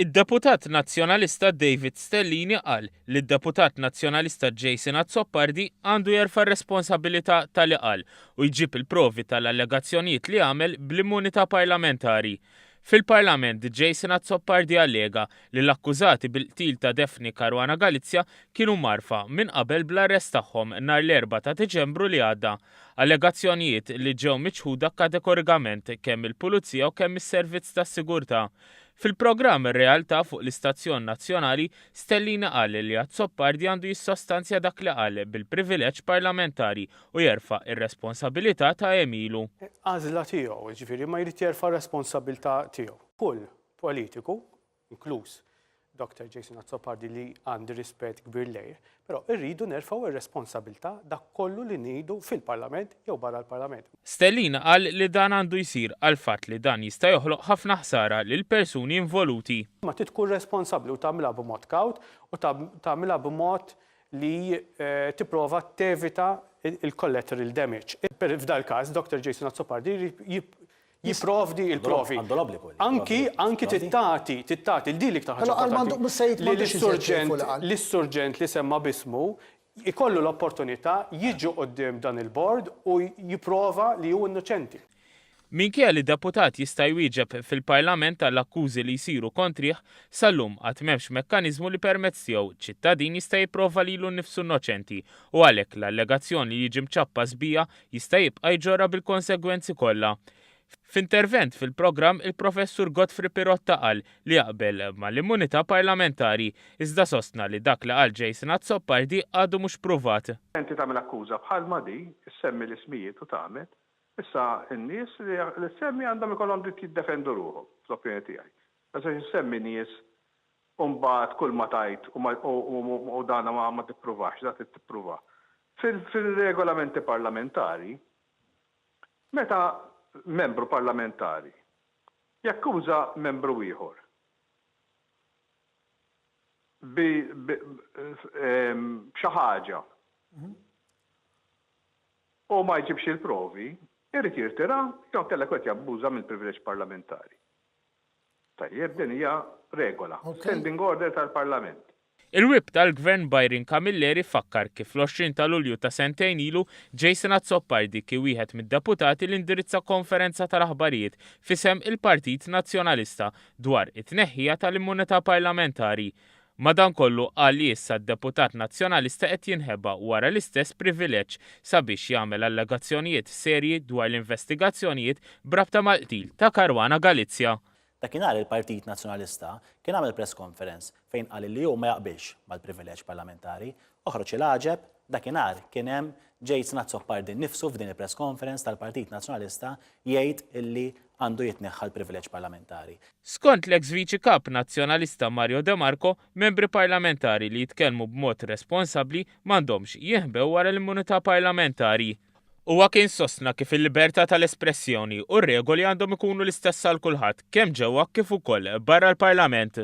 Id-deputat Nazzjonalista David Stellini qal li d-deputat Nazzjonalista Jason Azzopardi għandu jerfa' r-responsabilità ta' li qal u jġib il-provi tal-allegazzjonijiet li għamel bl-immunità parlamentari. Fil-Parlament Jason Azzopardi allega li l-akkużati bil-qtil ta' Daphne Caruana Galizia kienu mgħarrfa minn qabel bl-arrest tagħhom nhar l-Erbgħa ta' Diċembru li għadda. Allegazzjonijiet li ġew miċħuda kategorikament kemm mill-Pulizija u kemm mis-Servizz tas-Sigurtà. Fil-programm Realtà fuq l-istazzjon nazzjonali, Stellini qal li Azzopardi għandu jissostanzja dak li qal bil-privileġġ parlamentari u jerfa' r-responsabilità ta' għemilu. Għażla tiegħu, jiġifieri, imma jrid jerfa' r-responsabilità tiegħu. Kull politiku, inkluż Doctor Jason Azzopardi li għandi rispett kbir lejh, però rridu nerfgħu r-responsabilità dak kollu li ngħidu fil-Parlament jew barra l-Parlament. Stellini qal li dan għandu jsir għall-fatt li dan jista' joħloq ħafna ħsara lill-persuni involuti. Imma trid tkun responsabbli u tagħmilha b'mod kawt u tagħmilha b'mod li tipprova tevita l-collateral damage. F'dal-każ, Doctor Jason Azzopardi jrid jipprovdi l-provi. Anki anki trid tagħti trid tagħti din l-iktar ħaġa importanti li lis-surġent lis-surġent li semma b'ismu jkollu l-opportunità jiġi quddiem dan il-bord u jipprova li hu innoċenti. Minkejja li deputat jista' jwieġeb fil-Parlament għall-akkużi li jsiru kontrih, sal-lum għad m'hemmx mekkaniżmu li permezz tiegħu ċittadin jista' jipprova lilu nnifsu innoċenti u għalhekk l-allegazzjoni li jiġi mċappas biha jista' jibqa' jġorrha bil-konsegwenzi kollha. F'intervent fil-programm, il-Professur Godfrey Pirotta qal li jaqbel mal-immunità parlamentari, iżda sostna li dak li qal Jason Azzopardi għadu mhux pruvat. Inti tagħmel akkuża bħal ma di, issemmi l-ismijiet u tagħmel, issa n-nies li ssemmi għandhom ikollhom dritt jiddefendu ruħhom, fl-opinjoni tiegħi. Ma tistax issemmi nies u mbagħad kull ma tgħid u dana ma tippruvax, da trid tippruvah. Fil-regolamenti parlamentari, meta membru parlamentari jakkuża membru ieħor b'xi ħaġa u ma jġibx il-provi, irid jirtira jew inkella jkun qed jabbuża mill-privileġġ parlamentari. Tajjeb, din hija regola, standing order tal-Parlament. Il-Whip tal-Gvern Byron Camilleri fakkar kif fl-20 ta' Lulju ta' sentejn ilu, Jason Azzopardi kien wieħed mid-deputati li indirizza konferenza tal-aħbarijiet f'isem il-Partit Nazzjonalista dwar it-tneħħija tal-immunità parlamentari. Madankollu qal li issa d-deputat Nazzjonalista qed jinħeba wara l-istess privileġġ sabiex jagħmel allegazzjonijiet serji dwar l-investigazzjonijiet b'rabta mal-qtil ta' Caruana Galizia. Dakinhar il-Partit Nazzjonalista kien għamel press conference fejn qal illi hu ma jaqbilx mal-privileġġ parlamentari. Oħroġ il-għaġeb, dakinhar kien hemm Jason Azzopardi nnifsu f'din il-press conference tal-Partit Nazzjonalista jgħid illi għandu jitneħħa l-privileġġ parlamentari. Skont l-eks Viċi Kap Nazzjonalista Mario De Marco, membri parlamentari li jitkellmu b'mod responsabbli m'għandhomx jinħbew wara l-immunità parlamentari. Huwa kien sostna kif il-libertà tal-espressjoni u r-regoli għandhom ikunu l-istess għal kulħadd kemm ġewwa kif ukoll barra l-Parlament.